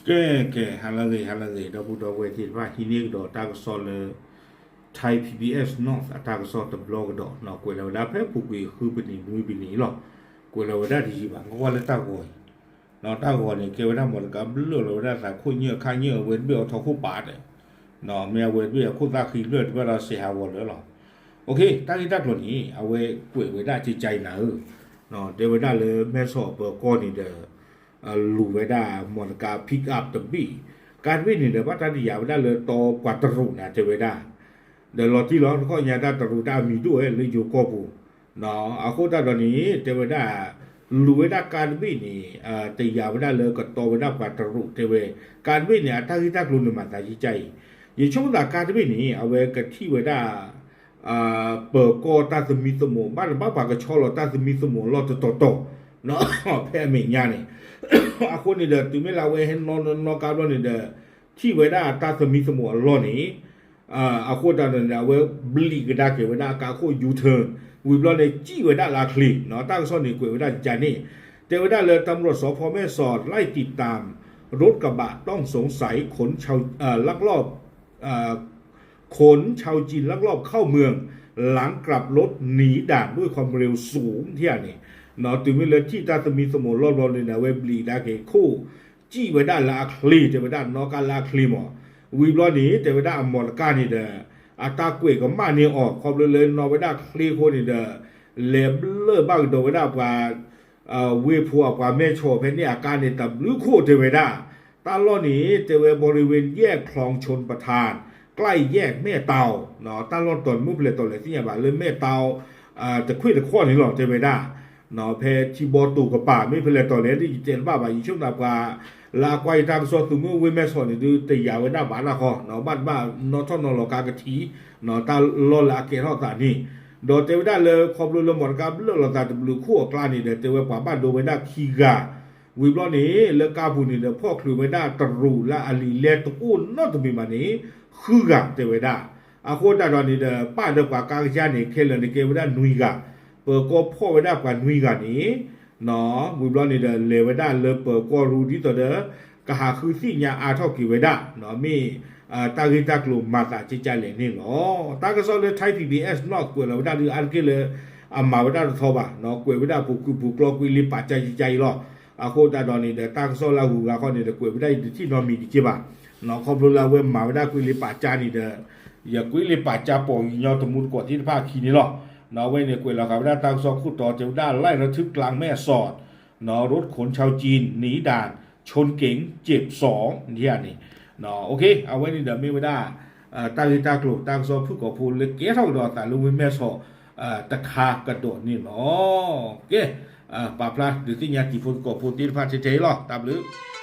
ကဲ ကဲ ဟါလၢအဂ့ၤ ဟါလၢအဂ့ၤ ဒီပုၢ်ဒီဝဲၢ်သ့ၣ်တဖၣ် ဟံးန့ၢ်ကဒီးတၢ်ကစီၣ်လၢ Thai PBS North အတၢ်ကစီၣ်တဘျီကဒီး ကွဲးလီၤဝဲဒၣ်ဖဲပူၤကွံာ်ဃုပနံးနွံပနံးအံၤလီၤ. ကွဲးလီၤဝဲဒၣ်တယံာ်ဘၣ် ကွၢ်ကွၢ်လၢတၢ်ဂီၤအံၤ တၢ်ဂီၤန့ၣ် ကဲဝဲဒၣ်မီၢ်တကးဘျၢၣ်လီၤဝဲဒၣ်သးခိၣ်ညၢၣ်ခါညၢၣ် အဝဲတဘ့ၣ်အီထီခိၣ်ပာ်ဒီး မ့ၢ်အဝဲတဘ့ၣ်အခိၣ်သၣ်ဃံဘျၢၣ်တဘၣ်ဒီးစဲးဟးဂီၤလၢာ်လီၤ. တၢ်ဂ့ၢ်တၢ်ကျိၤန့ၣ် အဝဲကွဲးဝဲဒၣ်ကကါအံၤနၤဧၢ, တဲဝဲဒၣ်လၢမဲၢ်ဆီးပၢၤကီၢ်န့ၣ်ဒီး လူၤဝဲဒၣ်မီၢ်တကး pick up တဘ့ၣ်, ကါတဘ့ၣ်န့ၣ်ဒီး ဘၣ်တၢ်တယာ်ဝဲဒၣ်လၢတီပှၤတရူးနၤ တဲဝဲဒၣ်, ဒီးလီၤတံၢ်လီၤ နခီၣ်ညါတၢ်တရူးတၢ်အမံၤဒိၣ်ဝဲလၢယိၤကီၢ်ပူၤ, အဃိသတးဒီးန့ၣ် တဲဝဲဒၣ် လူၤဝဲဒၣ်ကါတဘ့ၣ်န့ၣ် တယာ်ဝဲဒၣ်လၢကတီဝဲဒၣ်ပှၤတရူးတဲဝဲ, ကါတဘ့ၣ်န့ၣ် အတၢ်ဂ့ၢ်တၢ်ကျိၤန့ၣ်မၤသးကကါအံၤ, ယဆိကမိၣ်သးကါတဘ့ၣ်န့ၣ် အဝဲကထံၣ်ဝဲဒၣ် ပၢၤကီၢ်တၢ်သမံသမိး ဘၣ်တဘၣ်ပှၤကဆီလီၤတၢ်သမံသမိးအလီၢ်တတီၤတီၤ ဖဲအမဲာ်ညါန့ၣ်, အဃိန့ၣ်ဒီး တုၤမ့ၢ်လၢအဝဲဟဲနီၢ်နီၢ်ကါဘျီန့ၣ်ဒီး ထံၣ်ဝဲဒၣ်တၢ်သမံသမိးအလီၢ်န့ၣ် အဃိသတးဒီးန့ၣ် အဝဲဘျံးကဒါက့ၤဝဲဒၣ်အကါခိၣ် U-turn ဝံၤဘျီန့ၣ် စံၣ်ဝဲဒၣ်လၢအချ့, တၢ်ကစီၣ်န့ၣ်ကွဲးဝဲဒၣ်ကကါန့ၣ်, တဲဝဲဒၣ်လၢ ตำรวจสภ.แม่สอด ไล่ติดตามรถกระบะต้องสงสัยขนชาว เอ่อ ลักลอบ ขนชาวจีนลักลอบเข้าเมือง หลังกลับรถหนีด่านด้วยความเร็วสูง ထံၣ်ဧါန့ၣ်, တုၤမ့ၢ်လၢထံၣ်တၢ်သမံသမိးလီၢ်ဘျီန့ၣ် အဝဲဘျံးကဒါက့ၤခိၣ် စံၣ်ဝဲဒၣ်လၢအချ့ တဲဝဲဒၣ်နီၢ်ကါလၢအချ့မး, ဝံၤဘျီန့ၣ် တဲဝဲဒၣ်အမီၢ်တကါန့ၣ်ဒီး အတၢ်ကွဲးကမၣ်န့ၢ်အီၤ ခီဖျိလၢနီၢ်ဝဲဒၣ်ချ့အဃိန့ၣ်ဒီး လဲၤဘျၢၣ်ဘၣ်ကဒီးဝဲဒၣ်ပှၤ ဝ့ၢ်ဖိအပှၤမဲၢ်ဆီးဖဲန့ၣ်အကါန့ၣ် တဘျုးခိၣ်တဲဝဲဒၣ်, တၢ်လီၢ်န့ၣ် တဲဝဲ บริเวณแยกคลองชลประทาน ใกล้แยกแม่เตา တၢ်လီၢ်တတီၤန့ၣ် မ့ၢ်ဖဲလဲၣ်တီၤလဲၣ်သ့ၣ်ညါဘၣ် လၢမဲၢ်တၢ် တခွ့ၣ်တခီၣ်န့ၣ်လီၤ တဲဝဲဒၣ်, ဖဲထံဘီတိၤကပၤ မ့ၢ်ဖဲလဲၣ်တီၤလဲၣ်ဒ်ယတဲတဘၣ်ဘၣ် ယဆိကမိၣ်သးပှၤ လၢအကွၢ်ယတၢ်ကစီၣ်သုးမုၢ်ဝ့ၢ်မဲၢ်ဆီးန့ၣ်ဒုး တယာ်ဝဲဒၣ်ဘၣ်နၢ်ဃီ ဘၣ်တဘၣ်နီၣ်ထီၣ်နီၣ်လီၤကါကထံ တၢ်လီၢ်လၢအကဲထီၣ်သးန့ၣ်, ဒီးတဲဝဲဒၣ်လၢခီဖျိလၢမီၢ်တကါဘျၢၣ်လီၤသး တဘျုးခိၣ်အကျါန့ၣ်ဒီး တဲဝဲပှၤဘၣ်ဒိဝဲဒၣ်ခံဂၤ, ဝံၤဘျီန့ၣ် လၢကါပူၤန့ၣ်ဒီး ဖီၣ်ချုးဝဲဒၣ်တရူးလၢအလံာ်လဲတအိၣ်နီတမံၤဘၣ်န့ၣ် ဃုဂၤတဲဝဲဒၣ်, အဃိသတးဒီးန့ၣ်ဒီး ပၣ်ဒီးပှၤကါကစၢ်န့ၣ် ခဲလၢာ်န့ၣ်ကဲဝဲဒၣ်နွံဂၤ, ပၢၤကီၢ်ဖီၣ်ဝဲဒၣ်ပှၤနွံဂၤန့ၣ် ဝံၤဘျီန့ၣ်ဒီး လဲၤဝဲဒၣ်လၢပၢၤကီၢ်ရူ ဒ်သိးဒီး ကဟးဃုသ့ၣ်ညါအါထီၣ်က့ၤဝဲဒၣ် မ့ၢ်တၢ်ဂ့ၢ်တၢ်ကျိၤမၤသးကကါလဲၣ်န့ၣ်လီၤ. တၢ်ကစီၣ်လၢ Thai PBS North ကွဲးလီၤဝဲဒၣ်ဒုးအါတက့ၢ်လၢ အမၤဝဲဒၣ်တထီဘၣ်, ကွဲးဝဲဒၣ်ပူၤကွံာ်ပူၤကျီကွံာ်လံပာ်ကါကကါအံၤလီၤ. အဃိသတးဒီးန့ၣ်ဒီး တၢ်ကစီၣ်လၢအဂုၤအဂၤခီန့ၣ်ဒီး ကွဲးဝဲဒၣ်အံၤတထံၣ်နီတမံၤတက့ၢ်ဘၣ်, ခီဖျိလၢအဝဲမၤဝဲဒၣ်ကွံာ်လံပာ်ကါန့ၣ်ဒီး ယကွံာ်လံပာ်ကါပိာ်ကညီတမူတကိးသ့ၣ်တဖၣ်အခံန့ၣ်လီၤ. အဝဲန့ၣ်ကွဲးလီၤဃာ်ဝဲဒၣ်တၢ်ကစီၣ်ခိၣ်တီတဲဝဲဒၣ် ไล่ระทึกกลางแม่สอด รถขนชาวจีนหนีด่าน ชนเก๋งเจ็บสอง န့ၣ်, အဝဲန့ၣ်ဒီးမ့ၢ်ဝဲဒၣ် တၢ်ဂ့ၢ်တၢ်ကျိၤ တၢ်ကစီၣ်ဖုၣ်ကိာ်ဖိလၢကဲထီၣ်ကဒီးအသးလၢဝ့ၢ်မဲၢ်ဆီး တခါကဒီးန့ၣ်လီၤ. ကဲ ပာ်ဖျါဒုးသ့ၣ်ညါတံၤဖိသကိးဖိသ့ၣ်တဖၣ်ထဲထဲအံၤလီၤ. တၢ်ဘျုး